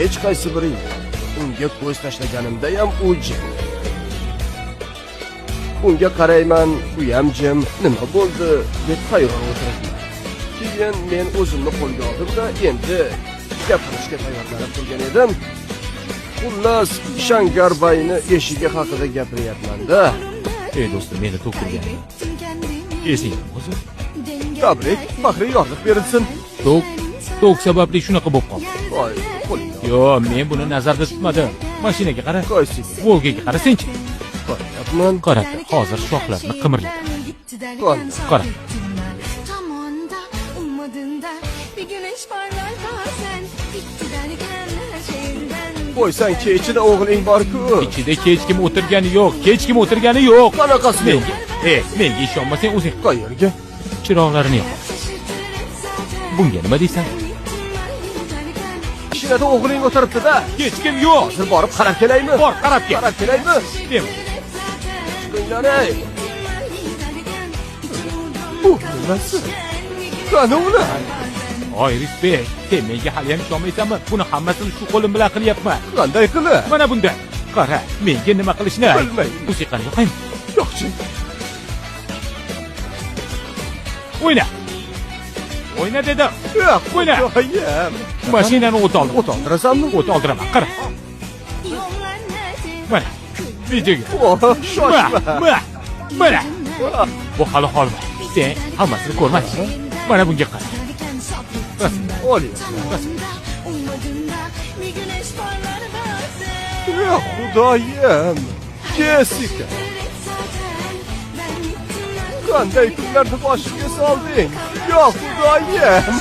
Hech qaysi biri yo'q. Unga ko'z tashlaganimda ham u jim. Unga qarayman, u ham jim. Nima bo'ldi deb hayron o'tiribman. Keyin men o'zimni qo'lga oldim-da, endi gapirishga tayyorlanib turgan edim. Xullas, Shangarbayni eshigi haqida gapiryapman-da. Ey do'stim, meni to'ktirgan. Esingmi o'zi? Tabrik, faxriy yorliq berilsin. Tok sababli shunaqa bo'lib qoldi. Voy, qo'lingni. Yo, men buni nazarda tutmadim. Mashinaga qara. Qaysiga? Volgaga qara senchi. Qarayapman. Qara, hozir shoxlarini qimirlatadi. Qani? Qara. Qo'ysang-chi, ichida o'g'ling bor-ku. Ichida hech kim o'tirgani yo'q, hech kim o'tirgani yo'q. Qanaqasi yo'q? Menga ishonmasang o'zing Qayerga? Chiroqlarini yoq. Bunga nima deysan? Mashinada o'g'ling o'tiribdi-da. Hech kim yo'q. Hozir borib qarab kelaymi? Bor, qarab kel. Qarab kelaymi? Dema. Chiqinglar, ey. Bu nimasi? Qani ular? Oy, Rizbek, sen menga hali ham ishonmaysanmi? Buni hammasini shu qo'lim bilan qilyapman. Qanday qilib? Mana bunday. Qara, menga nima qilishni ayt. Bilmayman. Musiqani yoqaymi? Yo'qchi. O'yna. O'yna dedim. Yo'q, O'yna. Xudoyim. Mashinani o't oldim. O't oldirasanmi? O't oldiraman. Qara. Mana. Videoga. Oh, shoshma. Ma, mana. Bu hali holmi? Sen hammasini ko'rmading. Mana bunga qara. Olyapman. Ya Xudoyim. Jessica. Qanday kunlarni boshimga solding? Ya Xudoyim.